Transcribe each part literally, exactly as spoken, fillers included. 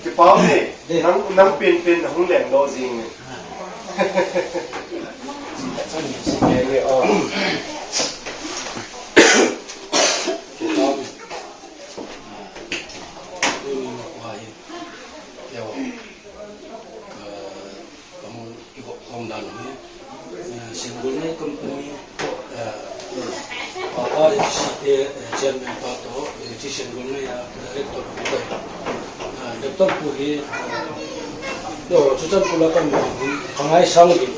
Kipah e, nang, nang pen pen na hung leng doh jing e. Nge, nge, oh. Kipah e. Tuni na kuahi. Yo. Eh, Kamu i khom dan hi, eh, Sengulnei company, eh, pa, pa, eh, si te, eh, chairman pa toh, eh, chi Sengulnei a director pu toh, eh, director pu hi, eh, yo, chuchan pu la kan mo hin, ka ngaisang ding.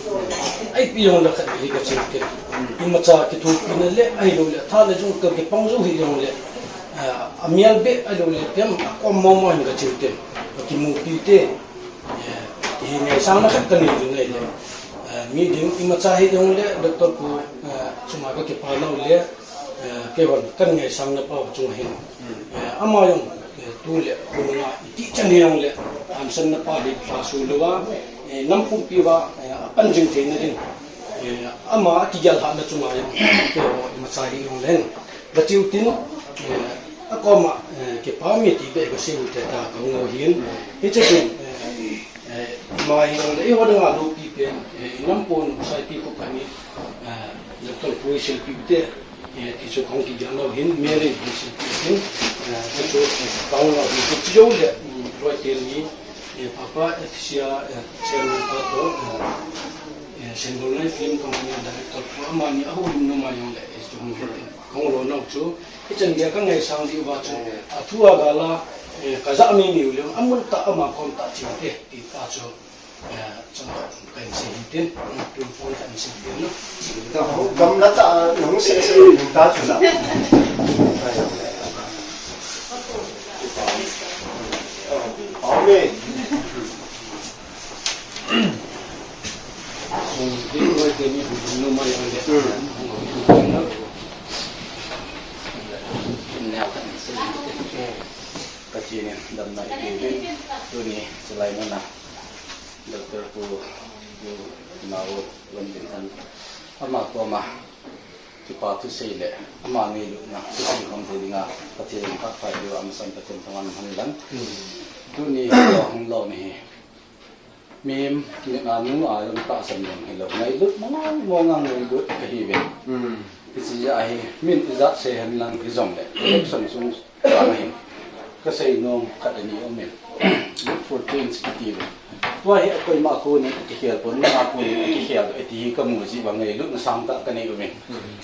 Ipi jong la khat hi ka chim te. Imacha kithopina le, ahilou le, tha le jong ka kipang jong hi jong le, eh, amial be, ahilou le, piam, akom mo mo hin ka chim te. Ka kimupi te. Eh, hi ngaisang na khat ka nei ding ahi le. Eh, mi ding imacha hi jong le, doctor pu, eh, chunga ka kipah nau le, eh, keihon kan ngaisang na pa chunga hin. Eh, ama jong, eh, tu le, kum nga iti chan hi jong le, amsan na pa le, pa su lo va, eh, nam pumpi va, eh, apan jing thei na ding. Eh, ama kigel ha na chunga jong, keihon imacha hi jong le. Ka chiu tin, eh, akoma, eh, kipah mi ti be ka siu te ta ka ngo hin. Hiche tin, eh, eh, ima hi jong le, eiho dang a loupi pen, eh, inam pon sai pi ko kani, eh, doctor pu i silpi te, eh, ti chu kong kigel lou hin, Mary hi silpi hin, eh, ti chu, eh, kong lou hin, ti chu le, mm, loi tel ni, eh, papa, eh, sia, eh, chairman pa toh, eh, eh, Sengulnei film company director pu amani a houlim nu ma jong le, eh, chu hung hin. Kong lo nau chu, hichan gei ka ngaisang diu va chu, athu a gal a, eh, ka ja mi mi u le, amun tah ama kom tah ching te, ti pa chu, eh, chang ka, ka in sei hin tin, tu pon ka in sei hin tin, no. Ka ho, kam la ta, nung se se, nung ta chu la. Amen. Pathen in damna ipi vin, tuni chulai muna, Doctor Pu, Pu Nau, Lamdin khan, ama koma, kipa thusei le, ama ngeilutna, thusei khom thei dinga, Pathen in phat phai diu, amasan Pathen thangvah in umhen lang. Tuni, lo hung lo ni hi. Mihem, mi anu a jong tahsan jong hilou. Ngailut mong mong a ngailut kahi ve. Hiche jeh a hi, min ijat sei hen lang hijongle. Election sung tah a hin. Kasei nom khat ani um in. Look for change kiti ve. Tua hi akoima a konin akikhel pon, nang a konin akikhel doh e ti hi kamu jeh uva ngailutna sangtah kanei uvin.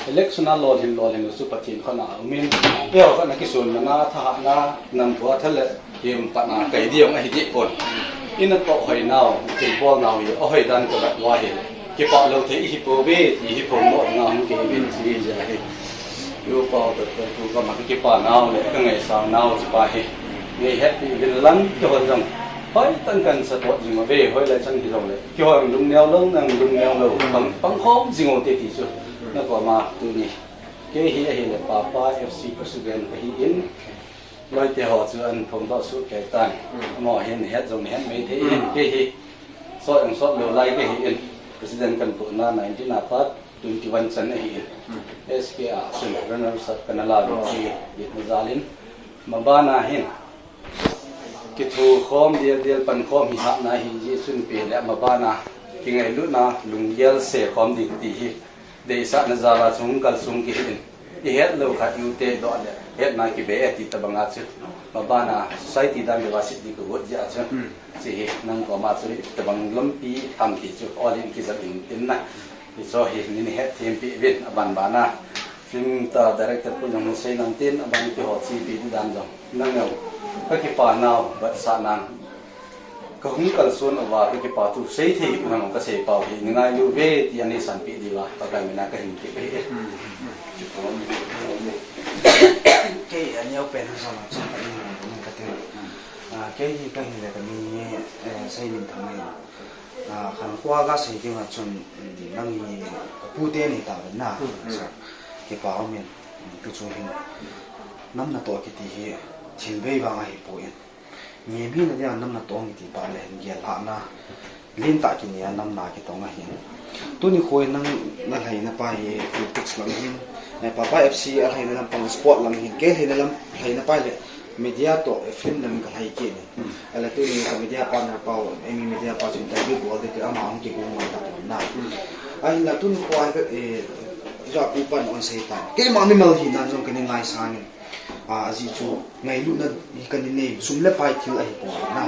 Election a lolhin lolhin chu Pathen khut a um in. Eiho khat na kisun na, na thahat na, nam tua thal le. Him patna kai diu ahi deh pon. Ina toh hoi nau, thil bol nau hi, ahoi dan ka vet uva hi. Kipah lou thei ihi pouve, ti hi phongdoh dinga hung kihi uvin, ti hi jeh ahi. Yu pa, ka, ka, tu ka ma ka kipah nau le, ka ngaisang nau chu pa hi. Ngei happy vin lang, kihon jong. Hoi tan kan support jing uve, hoilai chan hijongle. Kihon lungneo lou, nang lungneo lou, pang, pang khom jing u te ti chu. Na koma tuni. Kei hi ahile Papa F C President kahi in. Loite ho chu an phongdoh soh kei tan. Amaho hin het jong het mai thei in. Kei hi sot jong sot lou lai kahi in. President kan puhna nineteen a pat twenty-one chan ahi in. S K a chun runners up kana la ve ti, ti na jal in. Mabana hin kithokhom dial dial pankhom hi hatna hi jeh chun pe le mabana kingailutna lunggel se khom ding ti hi. Deisahna jal a chung kalsung kihi in. I het lou khat i u te doh le, hetna kibe e ti tabang a chu. Mabana society dan deuh a sit ding ka got jeh a chu. Hiche hi nang koma chu tabang lampi ham ti chu all in kijam in tin na. Hiche hi nin het them pi vin aban bana. Film ta director pu jong sei nan tin aban kiho chi pi dan jong. Nang jong ka kipah nau, batsah nan. Ka hung kalson uva ka kipa thu sei thei u ham ka sei pau hi, na ngailu ve ti anei sanpeh diuva, Pakai mina ka hin ti ahi. Kei a neo pen ha sa ma chu ka in ka tin. Ah, kei hi ka hin le ka min hi, eh, Seiminthang ahi. Ah, khankho a kasei ding a chun, mm, nang hi ka pu te nei ta ven na, sir. Kipa um in, mm, tu chu hin nam natoh kiti hi thil bei vang ahi poi. Mihem hina dia nam natong kiti pa le hin gel lhahna lentah kinei a nam na kitong ahi. Tuni kho nang na lhaina pa hi politics lang hin, eh, Papa F C a lhaina lampang sport lang hin, kei lhaina lam, lhaina pa le media toh, eh, film lang ka lhai kit in. Ahile tuni ka media partner pa u, Amy media pa chu interview bol ding ti ama hung kigong ngai ta pon na. Ahinla tuni kho a, eh, ja pu pan on sei ta. Keima mimal hina jong kei ngaisang in. Ah, ajeh chu ngailutna hi kana nei, sum le pai thil ahi poi na.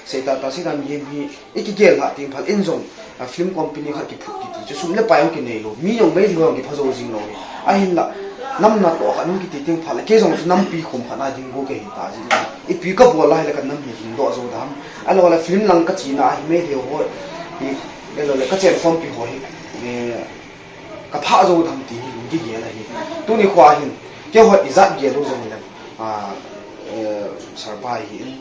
Sei tah tah, sei tah mihem hi, i kigel lhah teng phat in jong, ah, film company khat kiphut kiti chu sum le pai jong kinei lou. Mi jong meithal jong kipha jou jing lou hi. Ahinla, nam natoh khat hung kiti teng phat le, kei jong chu nampi khom khat na ding bou kahi ta jeh. Ipi kabol a hile ka nam hi hing doh jou dem. Ahilou le film lang kachena hi meithal ho, hi, ahilou le kachen khompi ho hi, eh, ka phah jou dem ti hi hung kigel ahi. Tuni kho a hin, keiho ijat gel u jong le, ah, eh, sir pa hi in,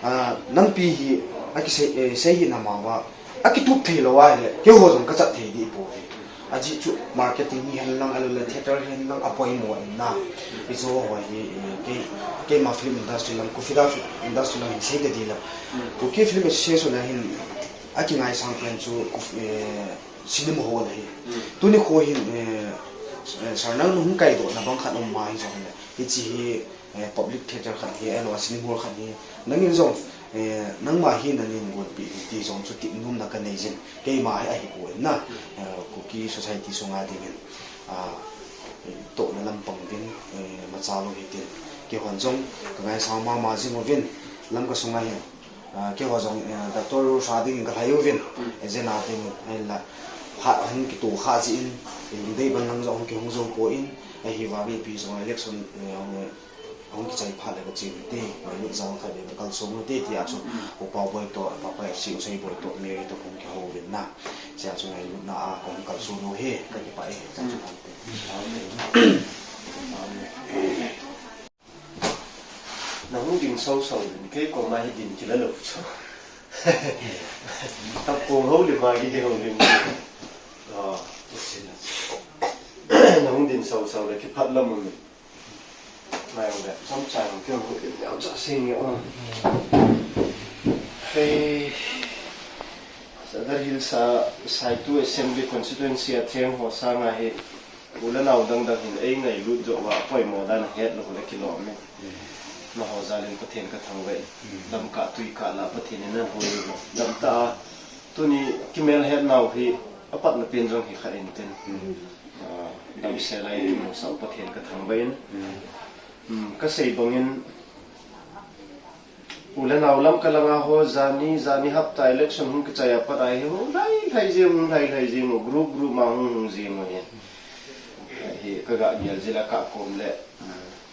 ah, nampi hi, akisei, eh, sei hi na ma va, akitup thei lou ahile, keiho jong kachat thei ding poi. Ajeh chu marketing hi hen lang, ahilou le theater hi hen lang, apoimo in na. Hiche ho hi, eh, kei, keima film industry lang, Kufira film industry lang hin sei ta ding le. Kuki Film Association a hin, akingaisang pen chu, eh, cinema hall ahi. Tuni kho hin, eh, eh, sir nang hung kaidoh na bang khat um ma hi jong le. Hiche hi, eh, public theater khat hi, ahilou le cinema hall khat hi. Nangin jong, eh, nangma hi nahin gonpi ti jong chu ti nom na kanei jin. Keima hi ahi poi na, eh, Kuki society sunga dingin. Ah, tohna lampang uvin, eh, machal u hitin. Keihon jong, kangaisang mama jing uvin, Lamka sunga hin. Ah, keiho jong, eh, Doctor Rosha dingin kalhai uvin, eh, jena dingin, ahinla, phat hung kitoh kha jeh in, eh, lungdei ban lang jong hung kihong jou poi, ahivangin ipi jong election, eh, hung, hung kichai phat le kache uvin te, ngailut jal khat le kalson uvin te, tia chu, Upa Boi toh, Papa F C Usei Boi toh, Mary toh hung kihou uvin na. Tia chu ngailutna a hung kalson u hi, kakipah e, tia chu ante. Nahung ding sausau uvin, kei koma hi ding kila lou chu. Tapkong houlim a kiti houlim. Ah, nahung ding sausau le kiphat lam um. Ngai le, samchang kihou le, neo cha sing nge o. Hei, Sadar Hills a Saitu Assembly Constituency a cheng ho sanga hi, U le nao dang dang hin eingailut joh uva, apoimo dan ahet lou le kilom e. Nangho jal in Pathen kathangvah e. Lamkah tuikah lah Pathen in nahui u. Damtah a, tuni kimelhet nau hi, apatna pen jong hi kha intin. Ah, damsel a ikimusah u Pathen kathangvah in. Hmm, kasei bangin, U le nao Lamka langa ho, jani, jani hapta election hung kichai a pat a hi hung lhai lhai jing, hung lhai lhai jing u, group group ma hung hung jing u hi. Hi kagah gel jeh a kakom le,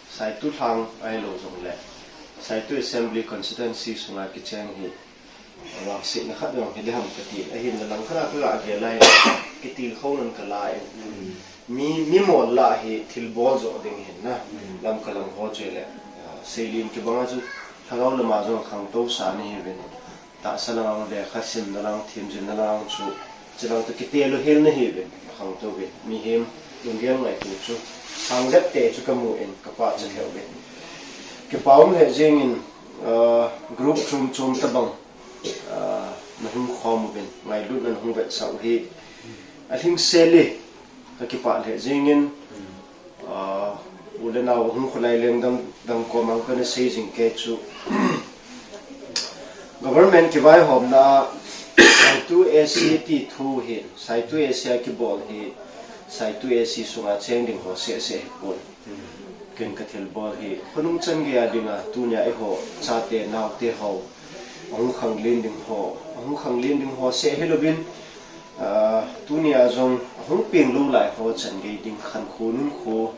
Saitu lhang ahilou jong le, Saitu Assembly Constituency sunga kicheng hi, vangsetna khat jong hile ham kati, ahinla lang khat a kagah gel a hi, kitilkhou nan kala in. Mi, mi mol lah hi thilbol joh ding hin na. Lamka lang ho chu le, ah, Seilin kibang a chu lhagao lama jong khangtou sa nahiuvin. Tahsa lang, lekha simna lang, themjilna lang chu, chulang toh kitel u hel nahiuvin, khangtou uvin. Mihem lunggel ngaito chu, sang jep te chu kamu in, kapachat lheh uvin. Kipa um lheh jeng in, ah, group chom chom tabang, ah, nahung khom uvin, ngailutna nahung vetsah u hi, alhing sel e. Kakipah lheh jeng in, ah, u le nao hung kholai leng dang, dang koma kana sei jing kei chu. Government kivaihomna a Saitu A C ti thu hi, Saitu A C a kibol hi, Saitu A C sunga cheng ding ho seh seh hi pon. Ken kathilbol hi, khonung chan gei a dinga, tunia eiho, chate, naote ho, ahung khanglen ding ho, ahung khanglen ding ho seh hilouvin, ah, tunia jong, ahung peng lou lai ho chan gei ding khankho nunkho,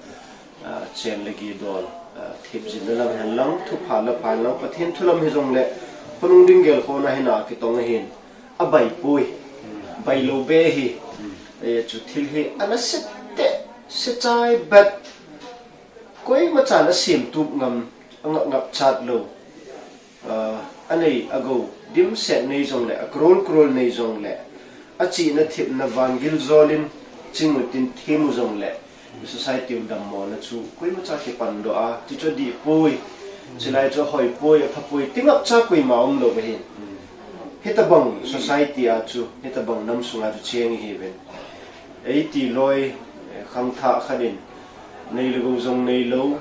ah, chen le gei dol, ah, themjilna lam hen lang, thupha la pha lang, Pathen thu lam hijong le, khonung ding gelkhohna hina kitong ahin, abai poi, bai lou be hi, eh, chu thil hi, ana se te, se chai bet, Koima chan a semtup ngam, a ngap, ngap chat lou. Ah, anei agou dimset nei jongle, a crore crore nei jongle, achihna thepna vangil jolin ching utin them u jongle, society u dammona chu koimacha kipandoh a, chuchu adihpoi, chulai chu ahoipoi, aphapoi, ti ngapcha koima umlou ahi. Hitabang society a chu, hitabang namsunga chu cheng ihiuvin. Eiti loi, eh, khangthah khat in, nei le gou jong neilou,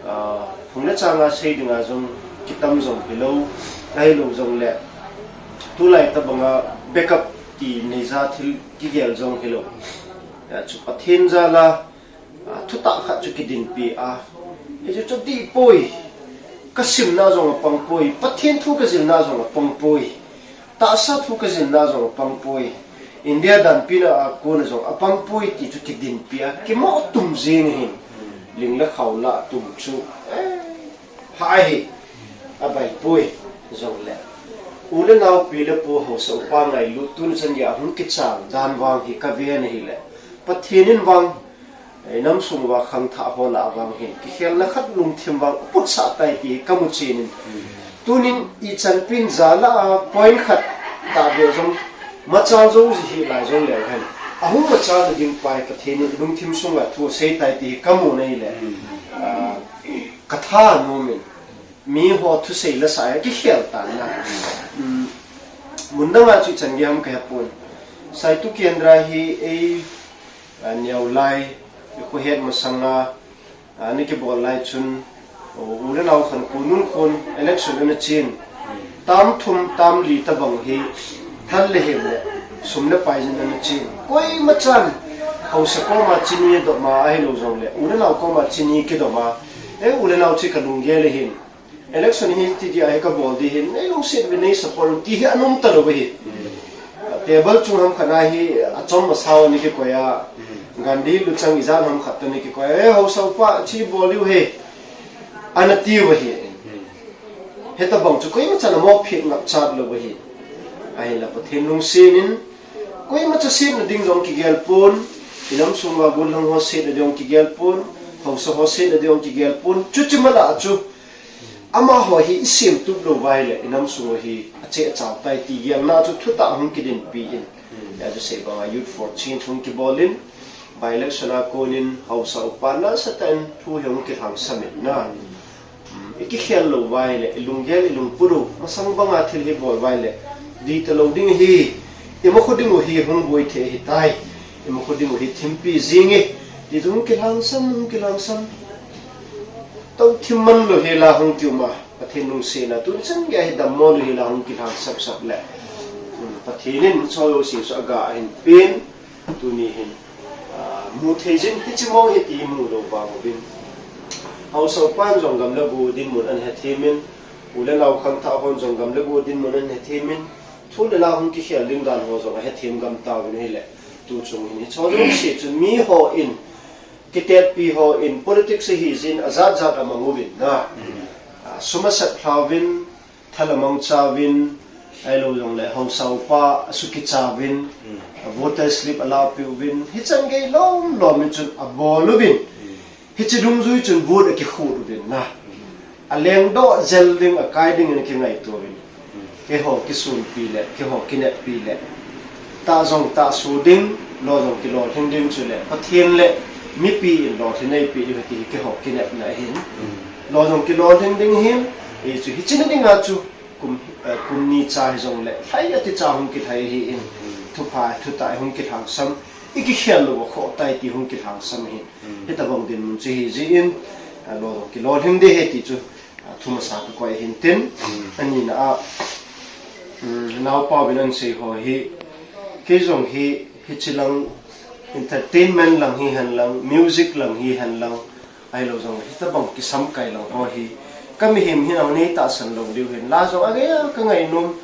ah, phung le changa sei dinga jong kitam jong hilou, ahilou jongle, tulai tabanga backup ti neija thil kigel jong hilou. Ah, chu Pathen jala, ah, thutah khat chu kidinpi a, hichu chu adihpoi, kasimna jong apangpoi, Pathen thu kajilna jong apangpoi. Tahsa thu kajilna jong apangpoi. India danpina a kona jong apangpoi ti chu kidinpi a, kimoh tum jeng ahin. Ling le khao lah tum chu, eh, pha ahi, abaipoi jongle. U le nao, pi le pu, haosa upa ngailut, tuni chan geiya hung kichang dan vang hi kaven ahile, Pathen in vang, eh, namsung uva khangthah ho lah a vang hin kikhelna khat lungthim vang aputsah tai ti hi kamu chen in. Tunin ichan pin jala a point khat tahbeh jong machal jou ji hilai jongleu hen, ahung machalna ding pa hi Pathen in lungthim sunga thu asei tai ti hi kamu ahile, ah, katha nom in. Miho thusei lasa hi kikhel tan na. Um, mun danga chu ichan gei ham kahepon. Saitu Kendra hi ei, ah, neo lai, ikhohet masanga, ah, ana kibol lai chun, u le nao khankhon, nunkhon, election ana chen. Term thum, term li tabang hi thal le hem le, sum le pai jin ana chen. Koimachan haosa koma chini doma ahilou jongle, u le nao koma chini kidoma, eh, u le nao chu kalunggel ahin. Election hi tidia hi kabol ding ahin, nei lungset uvin nei support un ti hi anom talou ahi. Table chung ham khat a hi achom asao ana kikoi a, Gandhi luchang ijat ham khat toh ana kikoi a, eh, haosa upa, chi bol diu ahi, ana tiu ahi. Hitabang chu koimachan amoh phet ngapcha lou ahi. Ahinla Pathen lungset in, koimacha setna ding jong kigel pon, inam sunga gollhang ho setna ding jong kigel pon, haosa ho setna ding jong kigel pon, chuche mala chu amaho hi isemtup lou uva ahile, inam sunga hi acheh achao tai ti gelna chu thutah hung kidinpi in. Hijeh a chu sei banga Youth for Change hung kibol in, by-election a konin haosa upa nasatah in thu hi hung kilhangsam in na. Ikikhel lou uva ahile, ilunggel, ilungput u masang banga thil hi bol uva ahile, dih talou ding ahi, imakho ding u hi hung boi thei ahitai, imakho ding u hi thimpi jing e, ti chu hung kilhangsam, hung kilhangsam. Tou thim man lou hela hung kium a, Pathen lungsetna tuni chan geiya hi dammo lou hela hung kilhangsap sap le, Pathen in choi jouse chu aga ahin pen, tuni hin, ah, mu thei jin hiche mong hi ti imu lou vang uvin. Haosa upan jong gam le go dinmun ana hethem in, u le nao khangthah hon jong gam le go dinmun ana hethem in, thu le la hung kikhel ding dan ho jong ahethem gam tauvin ahile, tuchung hin hiche jouse chun miho in, kitetpi ho in politics ahi jeh in ajat jat amang uvin na. Ah, sum asep lha uvin, thal amangcha uvin, ahilou jongle haosa upa asukicha uvin, voter slip alahpeh uvin, hichan gei lom lom in chun abol uvin. Hiche dungjui chun vote akikhut uvin na. Alengdoh jel ding, akai ding in akingaito uvin. Keiho kisunpi le, keiho kineppi le, tah jong tahsu ding, lo jong kilolhing ding chule Pathen le mipi in lolhin eipeh diu ahi ti hi keiho kinepna ahin. Lo jong kilolhing ding ahin, hichu hiche na dinga chu kum, eh, kum ni cha hijongle, lhai ati cha hung kilhai ahin, thupha, thutah hung kilhangsam, ikikhel lou akhoh tai ti hung kilhangsam ahin. Hitabang dinmun chu hijeh in, ah, lo jong kilolhing ding ahi ti chu, ah, thumasa kakoi ahin tin, anina a, um, naopa uvin ahin sei ho hi, kei jong hi, hiche lang entertainment lang hihen lang, music lang hihen lang, ahilou jong hitabang kisamkai lang ho hi, kamihem hinau nei tahsan lou diu hin, la jong agei a kangainom,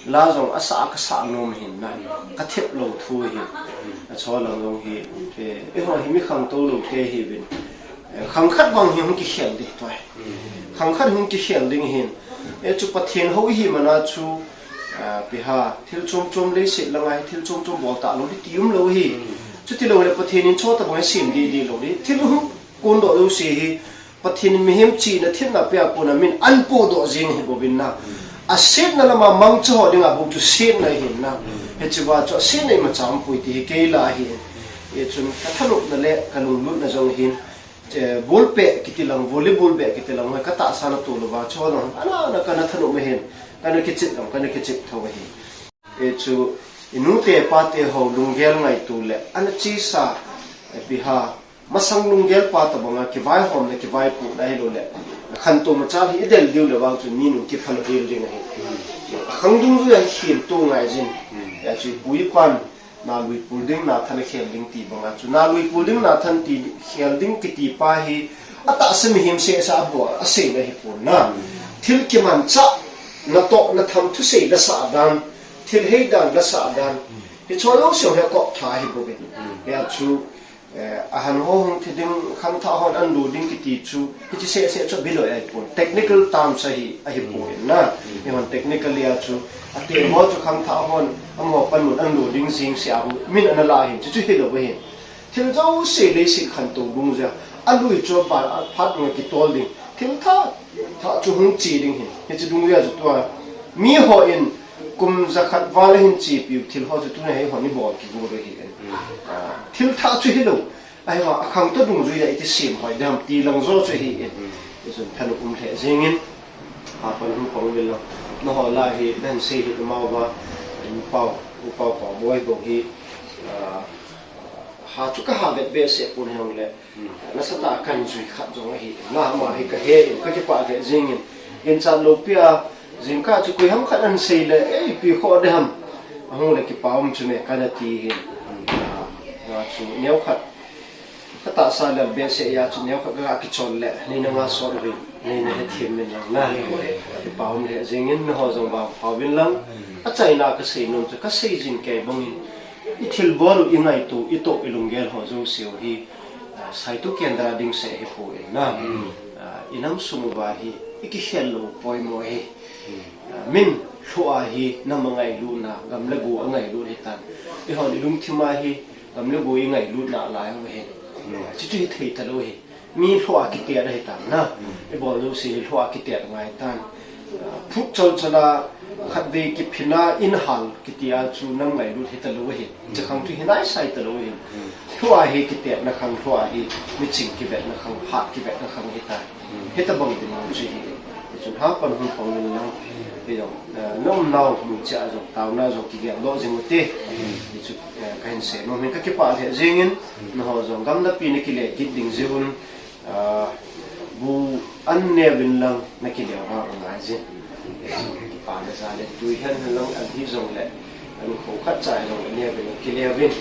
la jong asah a kasah nom ahin na, kathep lou thu ahi. Acholang jong hi, eh, eiho hi mi khangtou lou te hiuvin. Eh, khangkhat vang hi hung kikhel ding tua. Khangkhat hung kikhel ding ahin. Eh, chu Pathen hou ihi mana chu, ah, ipi ham, thil chom chom leiset langa hi thil chom chom bol talou ding ti umlou ahi. Chuti loule Pathen in chutobang asem ding ding lou ding. Thil hung kondoh jouse hi Pathen in mihem chihna themna pea kona min ahin pohdoh jeng ahi bouvin na. Asetna lama mangcha ho dinga bou chu setna ahin na. Hiche va chu asetna imacha umpoi ti hi kei lah ahi. Hichun kathanopna le kalunglutna jong ahin. Ball pet kiti lang, volleyball pet kiti lang, katahsa na tolou va chu ho jong ana ana kana thanop ahin. Kana kichep jong, kana kichep tho ahi. Hichu inute pate ho lunggel ngaito le ana chesa, ipi ham, masang lunggel pa tobanga kivaihomna, kivaipohna hilou le, khantou machal hi idel diu le vang chun mi nung kiphal hel ding ahi. Akhang dungjuia hi kheltou ngai jin. Hichu ipu ipan nalui pul ding, nathan khel ding ti banga chu nalui pul ding, nathan ti khel ding kiti pa hi atahsa mihem sehsa a bol a seina hipon na. Thil kimanchah, natoh natham thusei lasah dan, thil heidan lasah dan, hicho jouse hi akop tha ahi bouve. Hichu, eh, ahan ho hung thi ding, khangthah hon ana lo ding kiti chu, hiche sehseh chu biloi ahipon. Technical terms ahi, ahipon na. Eihon technically a chu, ateng ho chu khangthah hon amaho panmun ana lo ding jeng seh a hu min ana la ahin, chuchu hilou ahin. Thil jouse leiset khantou dungjuia alui chu aban a phat ding a kitol ding. Thil thah, thah chu hung che ding ahin. Hiche dungjuia chu tua mi hon kum jakhat val ahin chepiu thil ho chu tuna hi eihon ibol kigol u ahi. Ah, thil thah chu hilou. Ahivang akhangtou dungjuia iti sem hoi ding ham ti lang jo chu ahi. Hichun thanop um lheh jengin. Hapan hung pang uvin lang. Nangho lah hi nahin sei hi umauva. Upau, upau pau boi bou hi. Ah, ha chu kaha vet behseh pon hijongle. Nasatah a kana jui khat jong ahi. Ama hi kahe in, kakipah lheh jengin. Ginchat loupia, jingkah chu koiham khat ana sei le, eh, ipi khoh ding ham. Ahung le kipa um chu me kana ti hin. Ah, nga chu neokhat. Katahsa lel behseh a chu neokhat kaga kichol le, neina nga sot uvin. Neina hethem in lang na. Kipa um lheh jengin, nangho jong vangpha uvin lang. Achaina kasei nom chu, kasei jing kei bangin. Ithilbol u, ingaito u, itoh u, ilunggel ho jouse u hi, ah, Saitu Kendra ding seh ahipon na. Ah, inam sung uva hi, ikikhel lou poimo ahi. Ah, min lhoh a hi, nam angailutna, gam le go angailut ahitan. Eihon ilungthim a hi, gam le go ingailutna lai u ahi. Chuchu hithei talou ahi. Mi lhoh a kitet ahitan na. Ibol jouse hi lhoh a kitet angaitan. Ah, phut chalchal a khatvei kiphin a inhal kiti a chu nam ngailut hitalou ahi. Hiche khang chu hi naisai talou ahi. Lhoh a hi kitetna khang, lhoh a hi miching kivetna khang, phat kivetna khang hitan. Hitobang dinmun chu ahi. Hichun hapan hung pang uvin lang. Hijong, ah, na umnau mun cheh a jong taona jong kigel doh jing ute. Hichu, eh, kahin sei nom in, kakipah lheh jengin, nangho jong gamlapi nakile kit ding jeh un, ah, bu an neuvin lang nakile vang angai jin. Kipana jal in tui hen lang an hijongle, an kho khat cha hijongle neuvin lang kile uvin.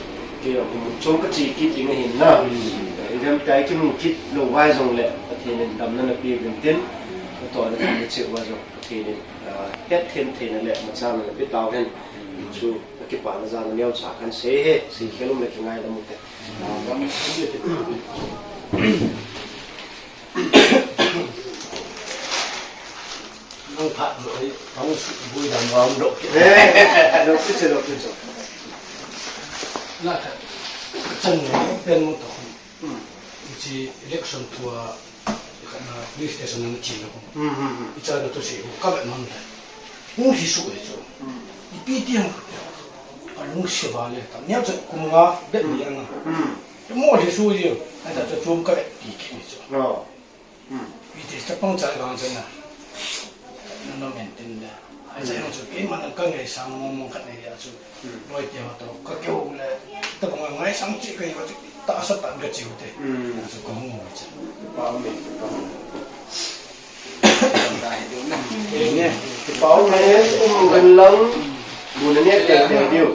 Kei jong mun chom kache kit ding ahin na. Idam tai kimu kit lou vai jongle, Pathen in damna napeh uvin tin, natohna themna cheh uva jong Pathen in, ah, hetthem theina le machalna napeh tauhen. Chu kakipana jal a neocha kahin sei e, seikhel um le kingaidam ute. Nang phat lou hi, nang bui dam vang lou kit. Eh, lou kit, lou kit. Na khat, chan pen mo to. Hmm. Hiche election thua, khatna police station a nache lou. Hmm, hmm, hmm. Icha na thusei u kavet nom le. Hung lhisoh hi chu. Hmm. Ipi ti ham. Alungset val le. Tam niam chu kum nga bet ni anga. Hmm. Mo lhisoh ji. Ahi ta chu chom kavet ti kit ni chu. Oh. Hmm. Ipi ti chapang cha vang chu na. Na nom in tin le. Ahi chu, hmm, chu keiman kangaisang mong mong khat nei a chu. Hmm. Loi te ho to, kakihou le, tabang ngaisang cheh kahi uva chu, tahsa tah in kache ute. Hmm. Chu kahung u chu. Kipa ume, kipa ume. Kipa ume, um uvin lang, bu nane tei tei diu.